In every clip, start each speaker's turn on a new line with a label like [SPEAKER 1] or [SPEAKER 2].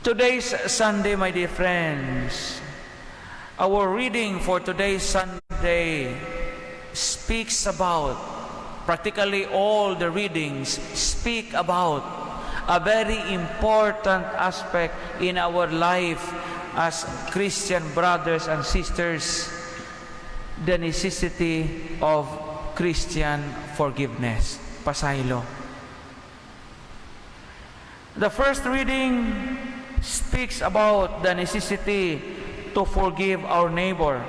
[SPEAKER 1] Today's Sunday, my dear friends, our reading for today's Sunday speaks about, practically all the readings speak about a very important aspect in our life as Christian brothers and sisters, the necessity of Christian forgiveness. Pasaylo. The first reading speaks about the necessity to forgive our neighbor.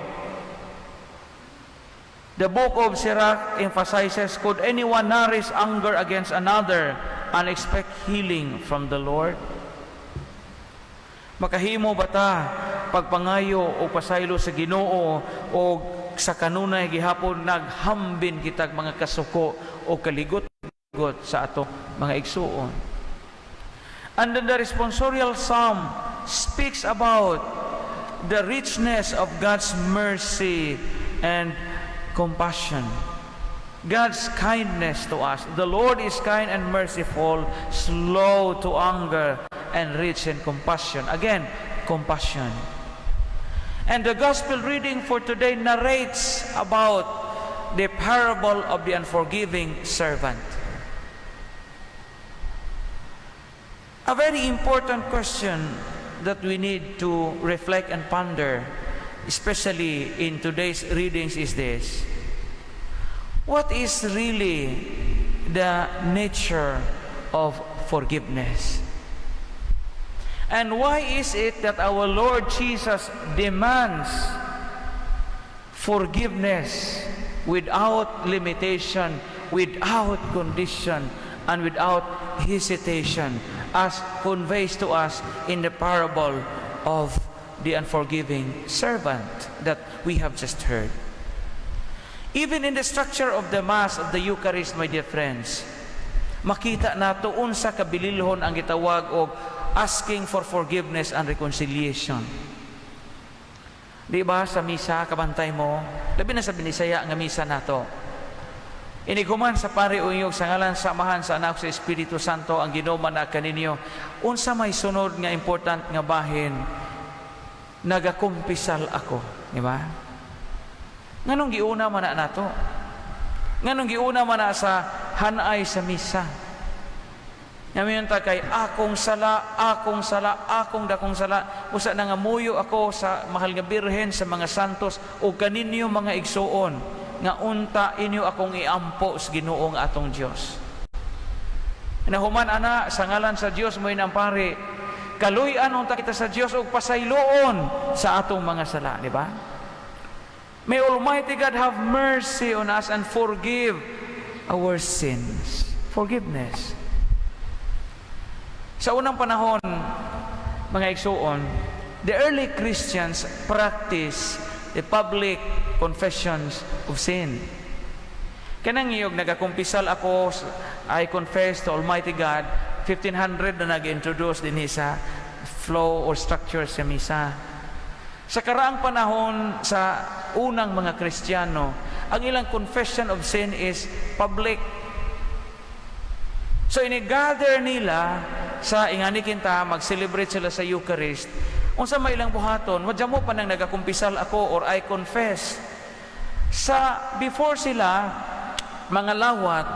[SPEAKER 1] The book of Sirach emphasizes, "Could anyone nourish anger against another and expect healing from the Lord?" Makahimo ba ta pagpangayo o pasaylo sa Ginoo o sa kanunay gihapon naghambin kitag mga kasuko o kaligot-got sa atong mga igsuon? And then the responsorial psalm speaks about the richness of God's mercy and compassion. God's kindness to us. "The Lord is kind and merciful, slow to anger, and rich in compassion." Again, compassion. And the gospel reading for today narrates about the parable of the unforgiving servant. A very important question that we need to reflect and ponder, especially in today's readings, is this: What is really the nature of forgiveness? And why is it that our Lord Jesus demands forgiveness without limitation, without condition, and without hesitation, as conveys to us in the parable of the unforgiving servant that we have just heard? Even in the structure of the Mass of the Eucharist, my dear friends, makita nato unsa kabililhon ang gitawag og asking for forgiveness and reconciliation. Di ba sa misa, kabantay mo, labi na sa Binisaya nga misa nato. Inighuman sa pari uyog sa ngalan sa Amahan, sa Anak, sa Espiritu Santo, ang Ginoo na kaninyo. Unsa may sunod nga important nga bahin? "Nagakumpisal ako," di ba? Nganong giuna man na nato? Nganong giuna man na sa hanay sa misa? Ngayon ta kay akong sala, akong sala, akong dakong sala. Usa na nga muyo ako sa mahal nga Birhen, sa mga santos o kaninyo mga igsuon nga unta inyo akong iampo sa Ginoo nga atong Dios. Nahuman ana, sa ngalan sa Dios, mo ang pari, kaluy-an unta kita sa Dios ug pasayloon sa atong mga sala, di ba? "May Almighty God have mercy on us and forgive our sins." Forgiveness. Sa unang panahon, mga igsuon, the early Christians practice the public confessions of sin. Kanang iyog "nagakumpisal ako," "I confess to Almighty God," 1500 na nag-introduce din sa flow or structure sa misa. Sa karaang panahon, sa unang mga Kristiyano, ang ilang confession of sin is public. So ini-gather nila sa ingani kinta, mag-celebrate sila sa Eucharist. Unsa may ilang buhaton, wadya mo pa nang "nagakumpisal ako" or "I confess." Sa before sila mga lawat,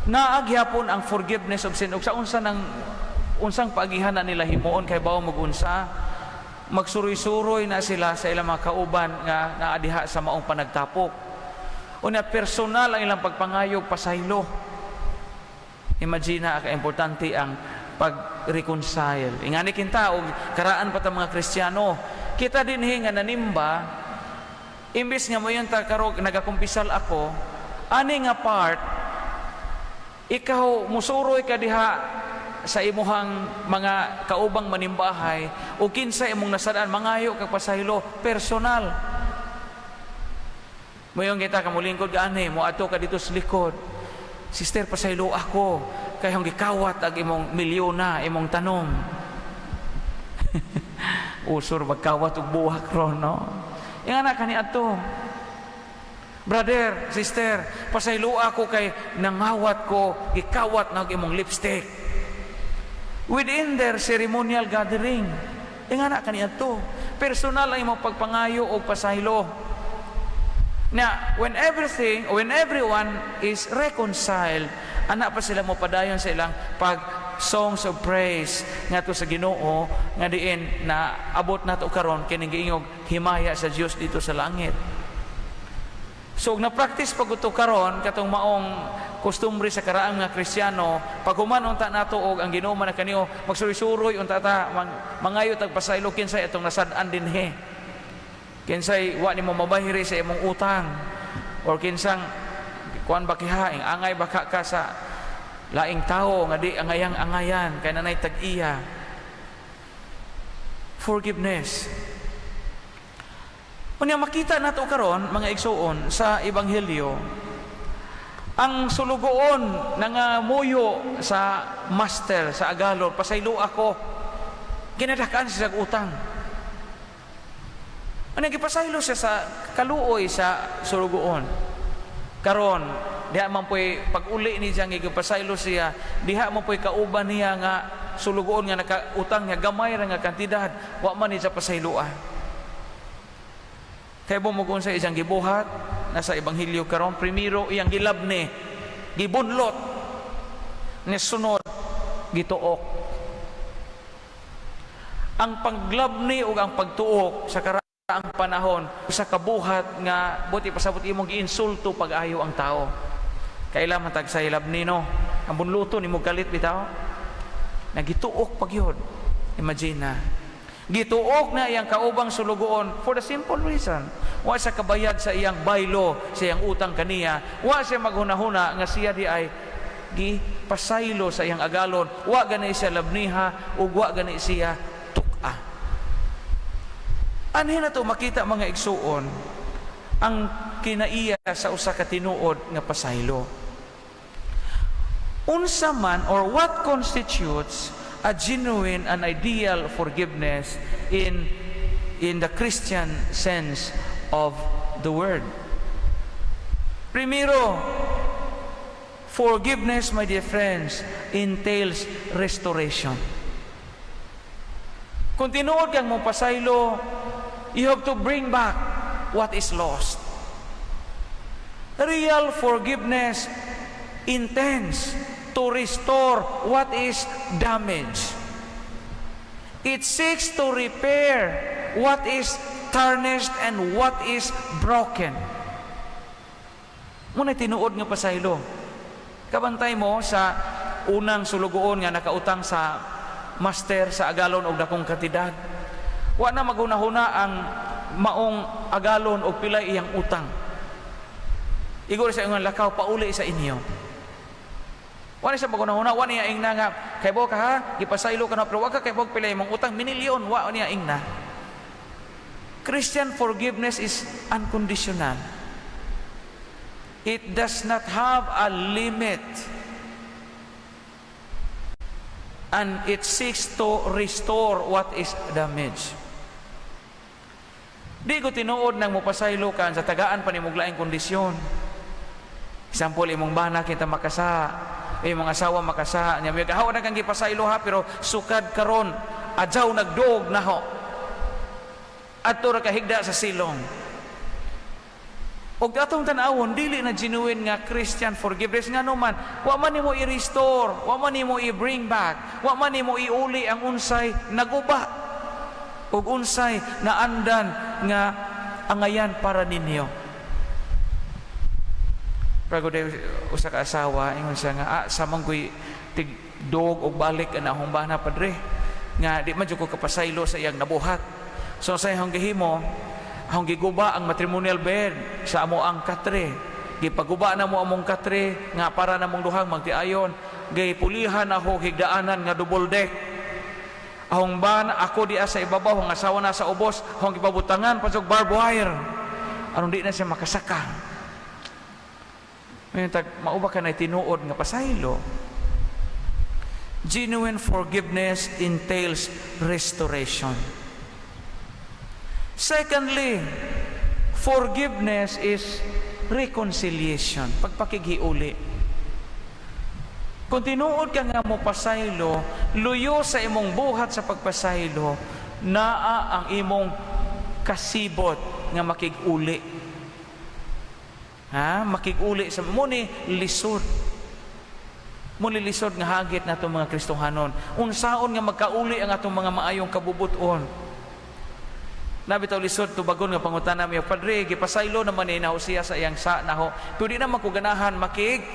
[SPEAKER 1] naagyapon ang forgiveness of sin. Ug sa unsa nang unsang paagihan na nila himuon kay bawo magunsa, magsuroy-suroy na sila sa ilang mga kauban nga naa diha sa maong panagtapok. Una, personal ang ilang pagpangayog pasaylo. Imagine ka importante ang pag-reconcile. Ingani kinta og karaan pa ta mga Kristiyano. Kita dinhi nga nanimba, imbes nga moingon ta karog "nagakumpisal ako," ani nga part ikaw musuroy ka diha sa imuhang mga kaubang manimbahay o kinsa imong nasadaan, mangayo kag pasaylo personal. Moingon kita ka mulingkod gani, mo adto ka dito sa likod. "Sister, pasaylo ako kay hong gikawat ag imong milyona, imong tanom." Usor magkawat og buhak ron, no? Ingana kani adto. "Brother, sister, pasaylo ako kay nangawat ko, gikawat na og imong lipstick." Within their ceremonial gathering. Ingana kaniadto. Personal ang imong pagpangayo og pasaylo. Na when everything, when everyone is reconciled, ana pa sila mo padayon sa ilang pag songs of praise ngadto sa Ginoo, nga diin na abot nato karon kining giingog himaya sa Dios dito sa langit. So na practice pag uto karon katong maong kostumbre sa karaang nga Kristiyano, pag human unta nato og ang Ginoo man na kaniyo, magsuroy-suroy unta ta, mangayo tag pasaylo kinsay atong nasad-an dinhi. Kinsay wa nimo mabahiri sa imong utang or kinsang kuan ba kiha, ing angay baka ka sa laing tao nga di angayang angayan kay nanay tag-iya. Forgiveness. Unya makita nato karon, mga igsuon, sa ebanghelyo, ang sulugoon nangamuyo sa master, sa agalon, "Pasaylo ako, ginadakaan siya sa utang." Ano, gipasaylo siya sa kaluoy sa sulugoon. Karon diha man po'y pag-uli ni siya nga gipasaylo siya, diha man po'y kauban niya nga sulugoon nga nakautang nga gamay ra nga kantidad, wa man ni siya pasayloa. Kay mo kung sa isang gibuhat nasa ebanghelyo karon, primero iyang gilabni, gibunlot, ni sunod gituok. Ang paglabni ug ang pagtuok sa karaang panahon sa kabuhat nga buti pasabot imong giinsulto pag-ayo ang tao. Kaila man tag sa ilabni, no? Ang bunluto nimo, galit bitaw. Nagituok pagyud. Imagine na. Gituok na iyang kaubang sulugoon for the simple reason. Wa sa kabayad sa iyang baylo, sa iyang utang kaniya. Wa siya maghunahuna nga siya di ay gipasaylo sa iyang agalon. Wa gani siya labniha ug wa gani siya tuk-a. Anhin na to makita, mga igsuon, ang kinaiya sa usa ka tinuod nga pasaylo. Unsa man or what constitutes a genuine and ideal forgiveness in the Christian sense of the word? Primero, forgiveness, my dear friends, entails restoration. Kung tinuod kang mo pasaylo, you have to bring back what is lost. Real forgiveness intends to restore what is damaged. It seeks to repair what is tarnished and what is broken. Muna tinuod nga pasaylo. Kabantay mo sa unang sulugoon nga nakautang sa master, sa agalon, og dakong kantidad. Wa na maghunahuna ang maong agalon og pilay iyang utang. Igor sa imong lakaw pauli sa inyo. Wa na siya maghunahuna, wa niya ingna nga kay ka ha, gipasaylo ka na, pero wa ka kay pilay imong utang minilyon, wa niya ingna. Christian forgiveness is unconditional. It does not have a limit. And it seeks to restore what is damaged. Di ko tinuod nang mupasaylo ka sa tagaan pa nimong laing kondisyon. Example, imong bana kita makasa, imong asawa makasa, nya may gahaw na kang gipasaylo ha, pero sukad karon adyaw nagdog naho. Adto ra kahigda sa silong. Og atong tan-awon, dili na genuine nga Christian forgiveness, ngano man wa man nimo i-restore, wa man nimo i-bring back, wa man nimo iuli ang unsay naguba ug unsay naandan nga angayan para ninyo. Pero usa ka asawa, ingon siya nga, "Samang ko'y tigdog og balik ana akong bana, padre, nga di man jud ko kapasaylo sa iyang nabuhat. So sa iyang gihimo, akong giguba ang matrimonial bed sa amo ang katre. Gipaguba na mo among katre nga para namong duhang magtiayon. Gipulihan ako higdaanan nga double deck. Ahong ban ako diya sa ibabaw, ang asawa na sa ubos, akong gipabutangan pa og barbed wire. Aron di na siya makasaka." Ngayon, tag, mao ba ka na tinuod nga pasaylo? Genuine forgiveness entails restoration. Secondly, forgiveness is reconciliation, pagpakighiuli. Kung tinuod ka nga mo pasaylo, Luyo sa imong buhat sa pagpasaylo, naa ang imong kasibot nga makig-uli. Ha? Makig-uli sa mao ni lisod. Mao ni lisod nga hagit nato mga Kristohanon. Unsaon nga magkauli ang atong mga maayong kabubuton? Naa bitaw lisod tubagon nga pangutana mi, "Padre, gipasaylo naman ni naho siya sa iyang sa naho. Pero di naman ko ganahan makig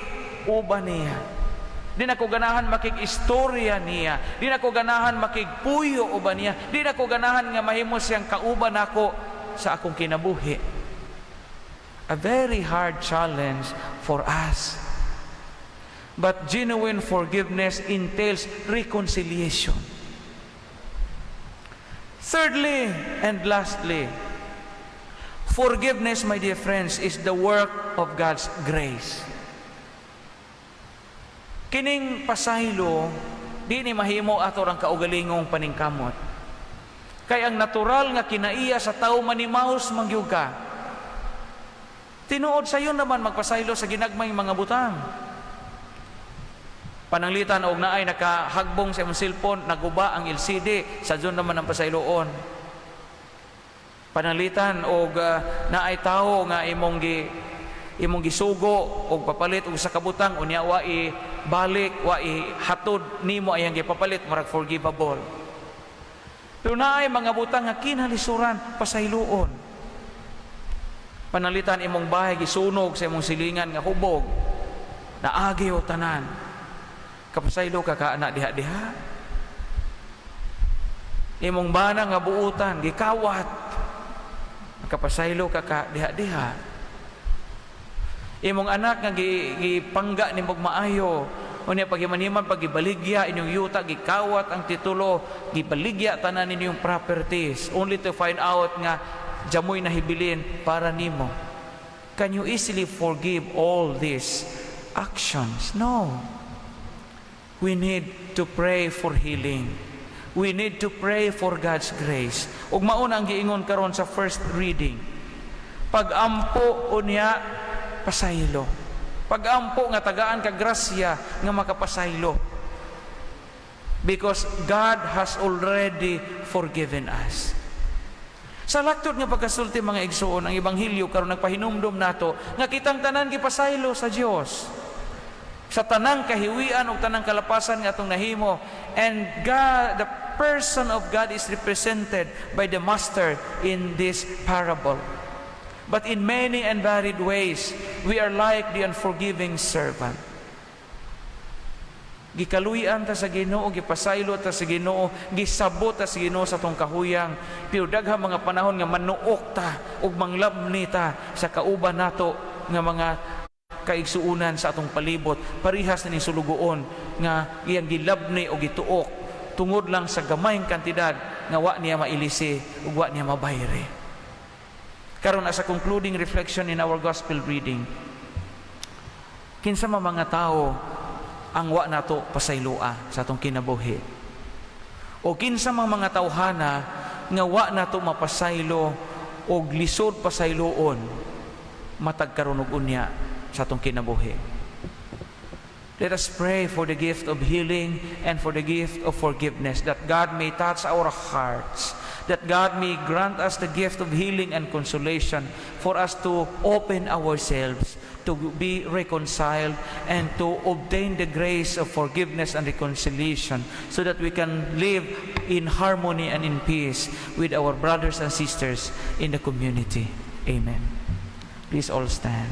[SPEAKER 1] uban niya. Di na ko ganahan makig istorya niya. Di na ko ganahan makigpuyo uban niya. Di na ko ganahan nga mahimo siyang kauban nako sa akong kinabuhi." A very hard challenge for us. But genuine forgiveness entails reconciliation. Thirdly and lastly, forgiveness, my dear friends, is the work of God's grace. Kining pasaylo, di ni mahimo ato ang kaugalingong paningkamot. Kay ang natural nga kinaiya sa tao, manimaos man gyud ka. Tinuod, sayon naman magpasaylo sa ginagmay mga butang. Pananglitan og naay nakahagbong sa imong cellphone, naguba ang LCD, sayon naman ang pasayloon. Pananglitan og naay tawo nga imong gisugo og papalit og sa kabutang, unya wa i balik, wa i hatod nimo ayang gipapalit, murag forgivable. Pero naay mga butang nga kinalisuran pasayloon. Pananglitan imong bahay gisunog sa imong silingan nga hubog, naagi o tanan. Kapasaylo ka kaana diha-diha? Imong bana nga buutan gikawat. Kapasaylo ka ka diha-diha? Imong anak nga gipangga nimo maayo, unya paghiman-himan pag gibaligya inyong yuta, gikawat ang titulo, gibaligya tanan ninyong properties, only to find out nga jamoy nahibilin para nimo. Can you easily forgive all these actions? No. We need to pray for healing. We need to pray for God's grace. Ug mao na ang giingon karon sa first reading. Pag-ampo unya pasaylo. Pag-ampo nga tagaan ka grasya nga makapasaylo. Because God has already forgiven us. Sa laktod nga pagkasulti, mga igsuon, ang ebanghelyo karon nagpahinumdom nato nga kitang tanan gipasaylo sa Dios sa tanang kahiwian ug tanang kalapasan nga atong nahimo, and God, the person of God, is represented by the master in this parable. But in many and varied ways, we are like the unforgiving servant. Gikaluy-an ta sa Ginoo, gipasaylo ta sa Ginoo, gisabot ta sa Ginoo sa atong kahuyang, pero daghang mga panahon nga manuok ta ug manglabni ta sa kauban nato nga mga kaigsuunan sa atong palibot, parihas na ni sulugoon nga iyang gilabni o gituok tungod lang sa gamayng kantidad nga wa niya mailisi ug wa niya mabayre. Karon, as a concluding reflection in our gospel reading, kinsa man mga tao ang wa nato pasayloa sa atong kinabuhi? O kinsa man mga tawhana nga wa nato mapasaylo og lisod pasayloon matag karon ug unya sa atong kinabuhi? Let us pray for the gift of healing and for the gift of forgiveness, that God may touch our hearts, that God may grant us the gift of healing and consolation for us to open ourselves to be reconciled and to obtain the grace of forgiveness and reconciliation so that we can live in harmony and in peace with our brothers and sisters in the community. Amen. Please all stand.